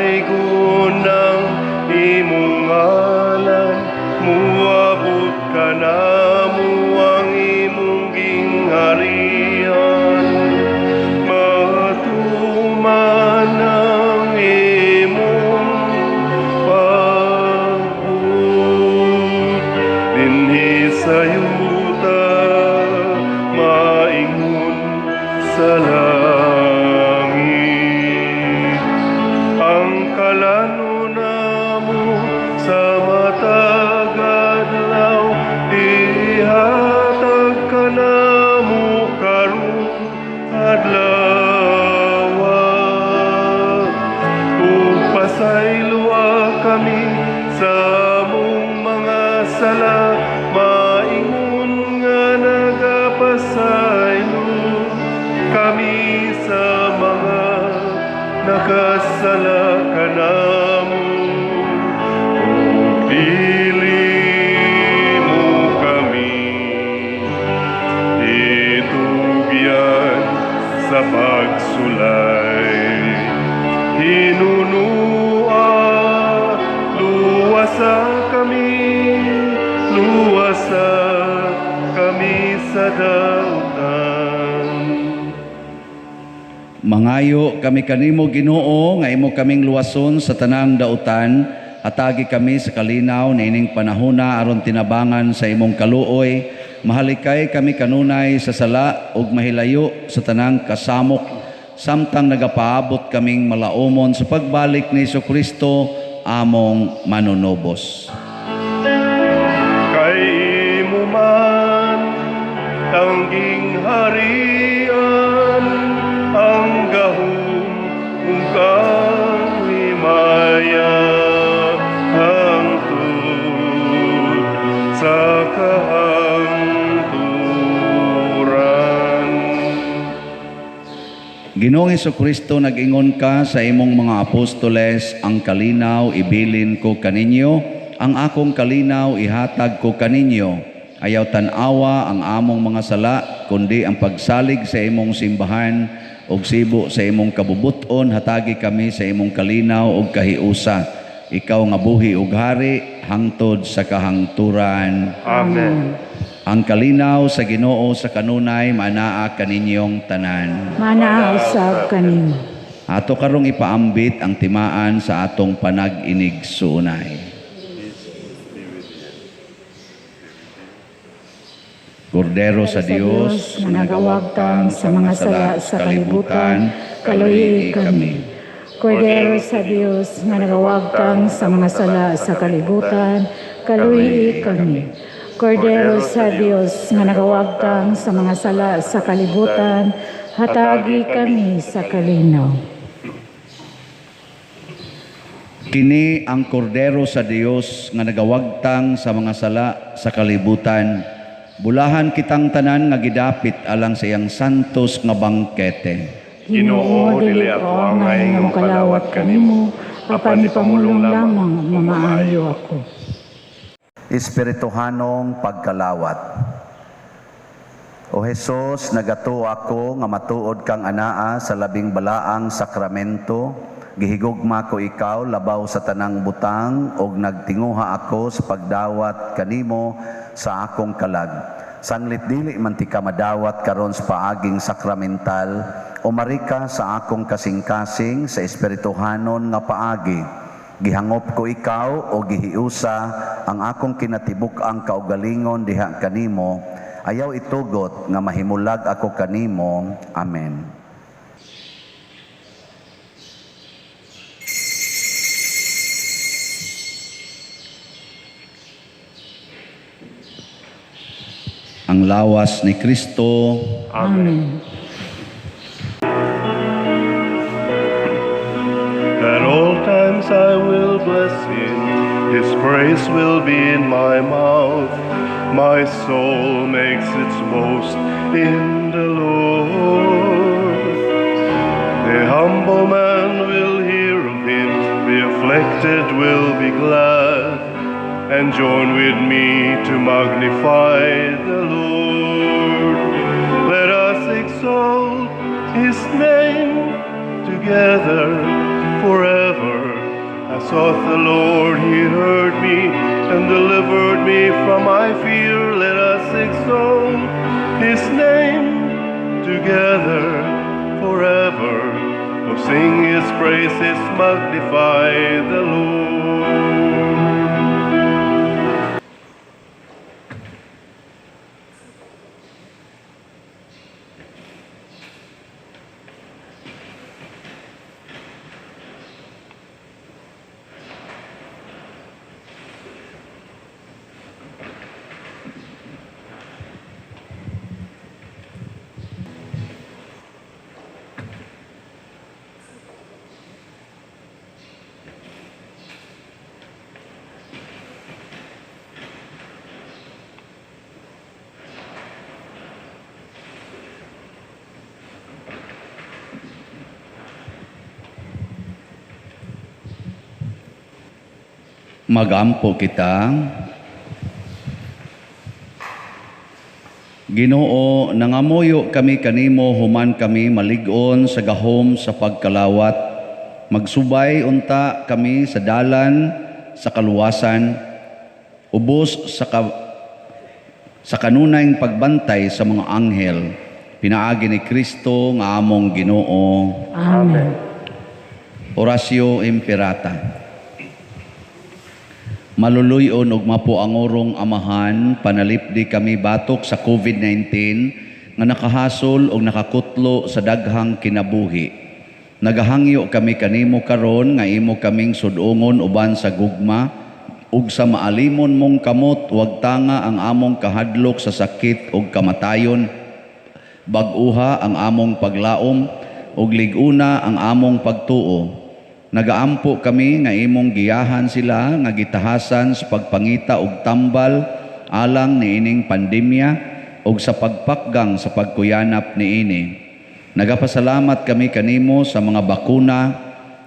ang imong ngalan, muabot kanamo ang imong gingharian. Matuman Makasala ka namo, ug dili mo kami itugyan sa pagsulay. Hinunua, luwasa kami, luwasa kami sa dautan. Mangayo kami kanimo, Ginoo, nga imo kaming luwason sa tanang dautan. Hatagi kami sa kalinaw niining panahona aron tinabangan sa imong kaluoy. Mahalikay kami kanunay sa sala ug mahilayo sa tanang kasamok, samtang nagapaabot kaming malaumon sa pagbalik ni Hesukristo among manunubos. Kay imo man tangging harian, ang gahom ug ang himaya, hangtod sa kahangturan. Ginoong Hesukristo, nag-ingon ka sa imong mga apostoles, ang kalinaw ibilin ko kaninyo, ang akong kalinaw ihatag ko kaninyo. Ayaw tan-awa ang among mga sala, kundi ang pagsalig sa imong simbahan ug sibo sa imong kabubuton, hatagi kami sa imong kalinaw ug kahiusa. Ikaw nga buhi ug hari hangtod sa kahangturan. Amen. Ang kalinaw sa Ginoo sa kanunay manaa kaninyong tanan. Manaa usab kanimo. Ato karong ipaambit ang timaan sa atong panag-inig-suunay. Kordero sa Dios nga nagawagtang sa mga sala sa kalibutan, kaluyi kami. Kordero sa Dios nga nagawagtang sa mga sala sa kalibutan, kaluyi kami. Kordero sa Dios nga nagawagtang sa mga sala sa kalibutan, hatagi kami sa kalinaw. Kini ang kordero sa Dios nga nagawagtang sa mga sala sa kalibutan. Bulahan kitang tanan nga gidapit alang sa iyang santos nga bangkete. Ginoo, dili ako angay nga mokalawat kanimo, apan ipamulong lamang mamaayo ako. Espirituhanong pagkalawat. O Hesus, nagatuo ako nga matuod kang anaa sa labing balaang sakramento. Gihigugma ko ikaw labaw sa tanang butang ug nagtinguha ako sa pagdawat kanimo sa akong kalag. Sanglit dili man tika madawat karon sa paaging sakramental, umarika sa akong kasing-kasing sa espirituhanon nga paagi. Gihangop ko ikaw o gihiusa ang akong kinatibuk-ang kaugalingon diha kanimo. Ayaw itugot nga mahimulag ako kanimo. Amen. Ang lawas ni Kristo. Amen. At all times I will bless him, his praise will be in my mouth. My soul makes its boast in the Lord. The humble man will hear of him, the afflicted will be glad, and join with me to magnify the Lord. Let us exalt his name together forever. I sought the Lord, he heard me and delivered me from my fear. Let us exalt his name together forever. Oh, sing his praises, magnify the Lord. Magampo kita. Ginoo, nangamuyo kami kanimo human kami malig-on sa gahom sa pagkalawat. Magsubay unta kami sa dalan sa kaluwasan, ubos sa kanunayng pagbantay sa mga anghel, pinaagi ni Kristo nga among Ginoo. Amen. Oratio Imperata. Maluluy-on ug mapuangorong Amahan, panalipdi kami batok sa COVID-19 nga nakahasol ug nakakutlo sa daghang kinabuhi. Nagahangyo kami kanimo karon nga imo kaming sudungon uban sa gugma ug sa maalimon mong kamot, wag tanga ang among kahadlok sa sakit ug kamatayon. Bag-uha ang among paglaom ug lig-una ang among pagtuo. Nagaampo kami nga imong giyahan sila nga gitahasan sa pagpangita og tambal alang niining pandemya ug sa pagpakgang sa pagkuyanap niini. Nagapasalamat kami kanimo sa mga bakuna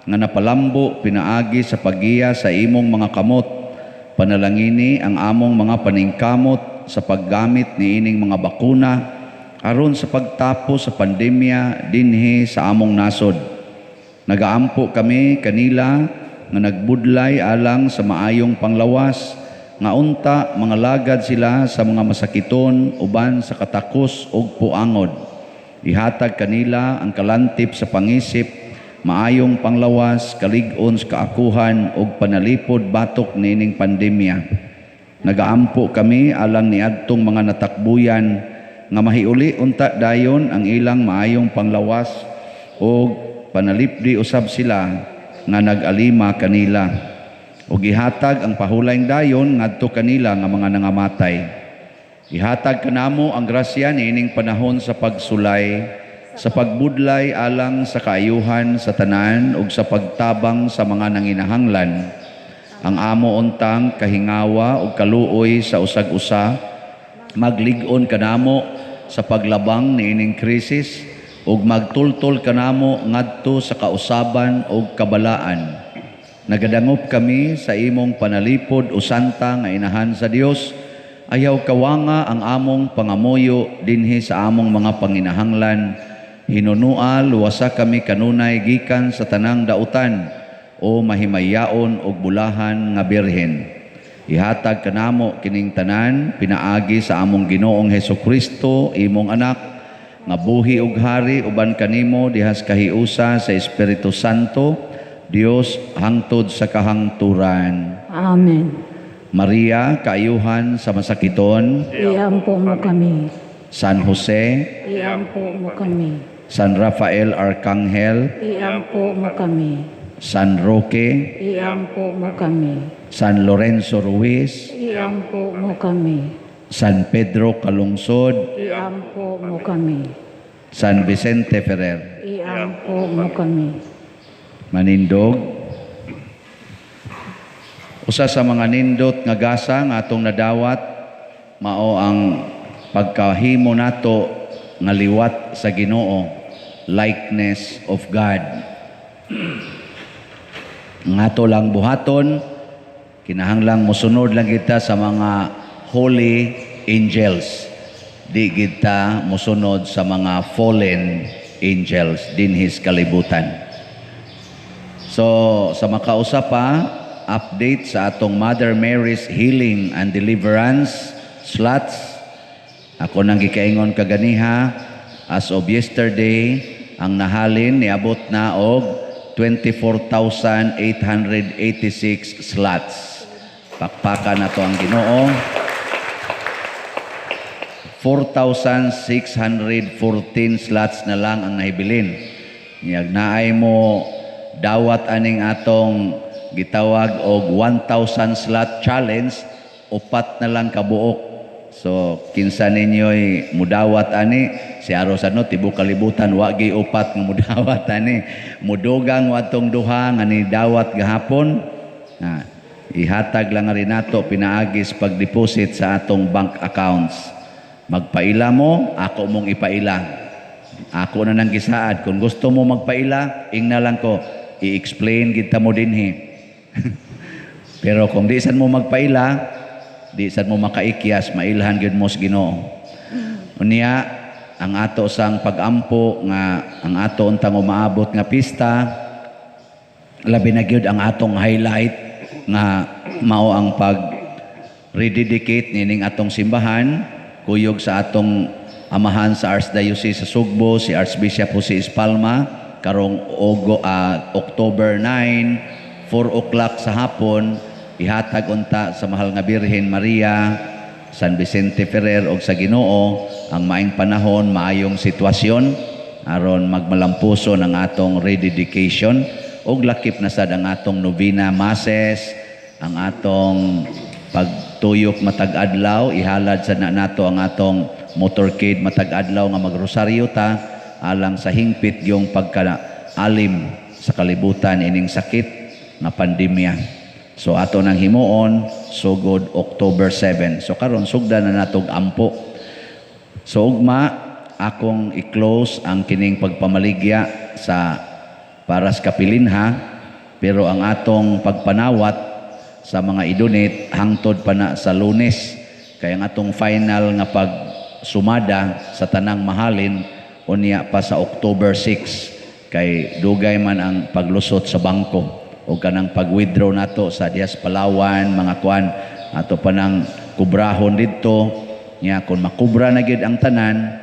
nga napalambo pinaagi sa paggiya sa imong mga kamot. Panalangini ang among mga paningkamot sa paggamit niining mga bakuna aron sa pagtapos sa pandemya dinhi sa among nasod. Nagaampo kami kanila nga nagbudlay alang sa maayong panglawas, nga unta mga lagad sila sa mga masakiton uban sa katakos ug puangod. Ihatag kanila ang kalantip sa pangisip, maayong panglawas, kalig-on sa kaakuhan ug panalipod batok niining pandemya. Nagaampo kami alang niadtong mga natakbuyan nga mahiuli unta dayon ang ilang maayong panglawas ug panalipdi usab sila nga nag-alima kanila. Ug ihatag ang pahulayng dayon ngadto kanila nga mga nangamatay. Ihatag kanamo ang grasya niining panahon sa pagsulay, sa pagbudlay alang sa kaayuhan sa tanan ug sa pagtabang sa mga nanginahanglan. Ang amo untang kahingawa ug kaluoy sa usag-usa, maglig-on kanamo sa paglabang niining krisis ug magtultol kanamo ngadto sa kausaban ug kabalaan. Nagadangop kami sa imong panalipod o santa nga inahan sa Dios. Ayaw kawanga ang among pangamuyo dinhi sa among mga panginahanglan. Hinunua luwasa kami kanunay gikan sa tanang dautan o mahimayaon og bulahan nga birhen. Ihatag kanamo kining tanan pinaagi sa among Ginoong Hesukristo, imong anak, nga buhi ug hari uban kanimo dihas kahiusa sa Espiritu Santo, Dios hangtod sa kahangturan. Amen. Maria, kaayuhan sa masakiton, Iampo mo kami. San Jose, Iampo mo kami. San Rafael Arcangel, Iampo mo kami. San Roque, Iampo mo kami. San Lorenzo Ruiz, Iampo mo kami. San Pedro Calungsod, Iampo mo kami. San Vicente Ferrer. Iampo mo kami. Manindog. Usa sa mga nindot nga gasa nga atong nadawat mao ang pagkahimo nato nga liwat sa Ginoo, likeness of God. Nga ato lang buhaton, kinahanglang mosunod lang kita sa mga holy angels. Di kita mosunod sa mga fallen angels dinhis kalibutan. So, sa makausa pa, update sa atong Mother Mary's Healing and Deliverance slots. Ako nang gikaingon kaganiha, as of yesterday, ang nahalin niabot na og 24,886 slots. Pakpakan na to ang Ginoo. 4,614 slots na lang ang nahibilin. Niyag naay mo dawat aning atong gitawag og 1,000 slot challenge, upat na lang kabuok. So kinsa ninyo'y mudawat ani, si aros ano tibuok kalibutan wagi upat nga mudawat ani. Mudugang watong duha nga ni dawat gahapon. Na, ihatag lang rin nato pinaagis pag-deposit sa atong bank accounts. Magpaila mo, ako mong ipaila. Ako na nang gisaad. Kung gusto mo magpaila, ingna lang ko, i-explain kita mo dinhi. Pero kung di sad mo magpaila, di sad mo makaikyas, mailhan gyud mo sa Ginoo. Unya, ang ato sang pagampo nga ang ato untang umaabot nga pista, labi na gyud ang atong highlight nga mao ang pag rededicate nining atong simbahan kuyog sa atong amahan sa Archdiocese sa Sugbo, si Archbishop Jose Espalma, karong October 9, 4 o'clock sa hapon, ihatag unta sa Mahal nga Birhen Maria, San Vicente Ferrer og sa Ginoo ang maayong panahon, maayong sitwasyon aron magmalampuson ang atong rededication ug lakip na sad ang atong novena masses, ang atong pagtuyok matag adlaw, ihalad sa na nato ang atong motorcade matag adlaw nga magrosaryo ta alang sa hingpit yung pagka-alim sa kalibutan ining sakit nga pandemya. So ato nang himuon sugod October 7. So karon sugdan na natog ampo. So ugma akong i-close ang kining pagpamaligya sa para sa kapilinha, pero ang atong pagpanawat sa mga i-donate hangtod pa na sa Lunes, kay ang atong final nga pagsumada sa tanang mahalin unya pa sa October 6, kay dugay man ang paglusot sa bangko o kanang pag-withdraw nato sa Dias Palawan, mga kuan ato pa nang kubrahon didto. Nya kung makubra na gyud ang tanan,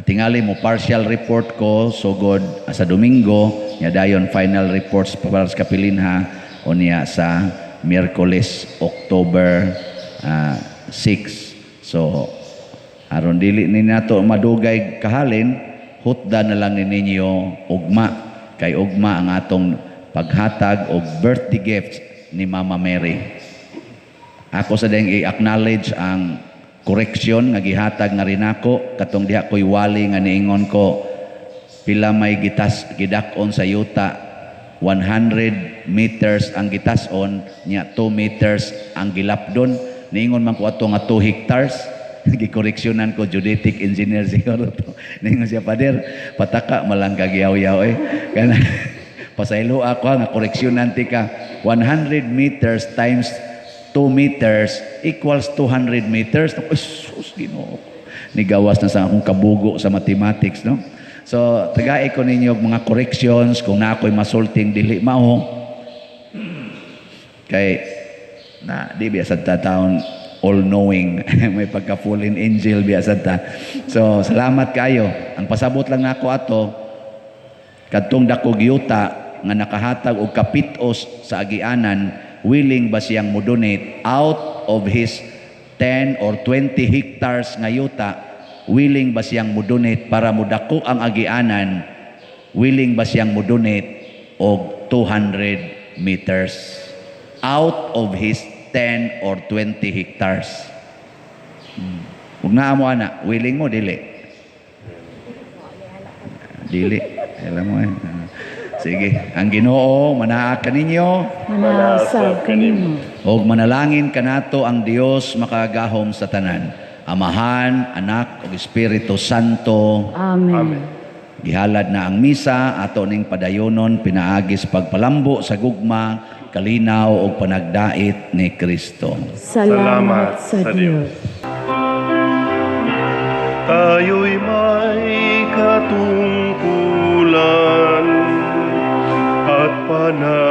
tingali mo partial report ko sugod sa Domingo, nya dayon final reports para sa kapilinha unya sa Miyerkules, October 6. So aron dili ni nato madugay kahalin, hutda na lang ni ninyo ugma, kay ugma ang atong paghatag og birthday gifts ni Mama Mary. Ako sa ding i-acknowledge ang correction nga gihatag nga rinako katong diha ko'y wali nga niingon ko pila may gitas gidak-on sa yuta, 100 meters ang gitason nya 2 meters ang gilapdon. Niingon man ko ato nga 2 hectares. Gikoreksyonan ko, geodetic engineer siguro to. Niingon siya, "Pader, pataka malang kagyaw-yaw eh." Kana pasaylo ako nga koreksyonan ti ka, 100 meters times 2 meters equals 200 meters. Ay, sus, Ginoo. Nigawas na sa akong kabugo sa mathematics, no? So, tagai ko ninyo og mga corrections kung na ako'y masulting dili mao. Kay, na, di biya sa taon all-knowing. May pagka-fallen angel biya sa ta. So, salamat kayo. Ang pasabot lang nako ato, kadtong dakog yuta nga nakahatag og kapitos sa agianan, willing ba siyang mo-donate out of his 10 or 20 hectares nga yuta? Willing ba siyang mo-donate para modako ang agianan? Willing ba siyang mo-donate og 200 meters out of his 10 or 20 hectares? Kung naa mo ana, willing mo dili? Dili. Alam mo eh. Sige, ang Ginoo manaa kaninyo. Manaa sab kanimo. Og manalangin kanato ang Dios makagahom sa tanan, Amahan, Anak ug Espiritu Santo. Amen. Gihalad na ang misa, ato ning padayonon pinaagi sa pagpalambo sa gugma, kalinaw ug panagdait ni Kristo. Salamat sa Dios. Tayo'y may katungkulan at pananagutan.